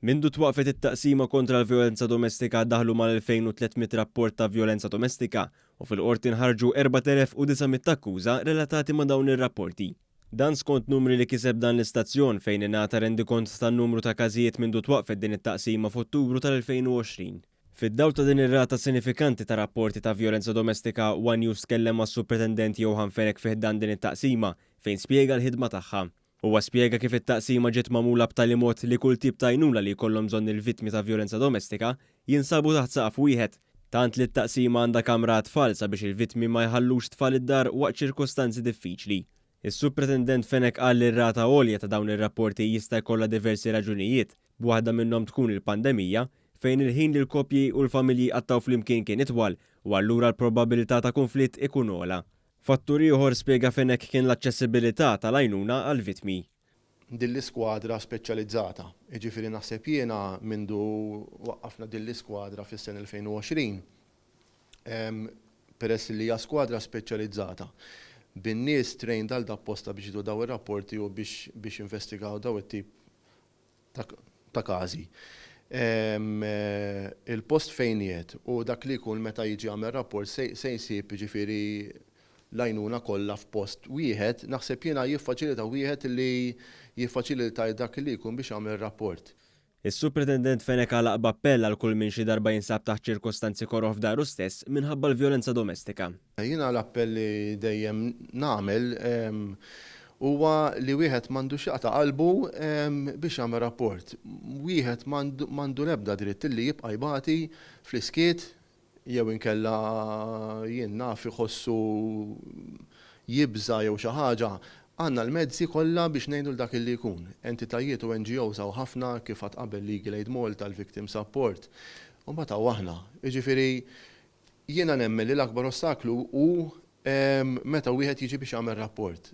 Mindu twaqfet it-taqsima kontra l-vjolenza domestika daħlu mal-2300 rapport ta' vjolenza domestika u fil-qorti nħarġu 4900 akkuża relatati ma' dawn ir-rapporti. Dan skont numri li kiseb dan l-istazzjon fejn ingħata rendikont tan-numru ta' każijiet mindu twaqfet din it-taqsima f'Ottubru tal-2020. Fid-dawl ta' din ir-rata sinifikanti ta' rapporti ta' vjolenza domestika, One News tkellem mas-Supretendent Johann Fenech fi ħdan din it-taqsima fejn spjega l-ħidma tagħha. Huwa spjega kif it-taqsima ġiet magħmula b'tali mod li kull tip ta' għajnuna li jkollhom bżonn il-vittmi ta' vjolenza domestika jinsabu taħt saqaf wieħed, tant li t-taqsima għandha kamra għat-tfal sabiex il-vittmi ma jħallux tfal id-dar waqt ċirkostanzi diffiċli. Is-Supretendent Fenech qal li r-rata għolja ta' dawn ir-rapporti jista' jkollha diversi raġunijiet, b'waħda minnhom tkun il-pandemija, fejn il-ħin li l-koppji u l-familji qattgħu flimkien kien itwal u allura l-probabilità ta' kunflitt ikun ogħla. Fattur ieħor, spjega Fenech, kien l-aċċessibilità tal-għajnuna għall-vittmi. Din l-iskwadra speċjalizzata. Jiġifieri naħseb jiena mindu waqqafna din l-iskwadra fis-sena 2020, peress li hija skwadra speċjalizzata, bin-nies trained għal dapposta biex jiġu daw ir-rapporti u biex investigaw daw it-tip ta' każi. Il-post fejn qiegħed u dak li jkun meta jiġi jagħmel rapport se jsib jiġifieri l-għajnuna kollha f'post wieħed, naħseb jiena jiffaċilita wieħed li jiffaċilita dak li jkun biex jagħmel rapport. Is-Supretendent Fenech għalaq b'appell għal kull min xi darba jinsab taħt ċirkostanzi koroh f'daru stess minħabba l-vjolenza domestika. Jiena l-appell li dejjem nagħmel huwa li wieħed m'għandux jaqta' qalbu biex jagħmel rapport. Wieħed m'għandu l-ebda dritt li jibqa' jbati fl-iskiet jew inkella jien naf iħossu jibża' jew xi ħaġa. Għandna l-mezzi kollha biex ngħinu 'l dak li jkun. Entitajiet u NGOs hawn ħafna, kif għadt qabel Legal Aid Malta, l-Victim Support, u mbagħad hawn aħna. Jiġifieri jiena nemmen li l-akbar ostaklu hu meta wieħed jiġi biex jagħmel rapport.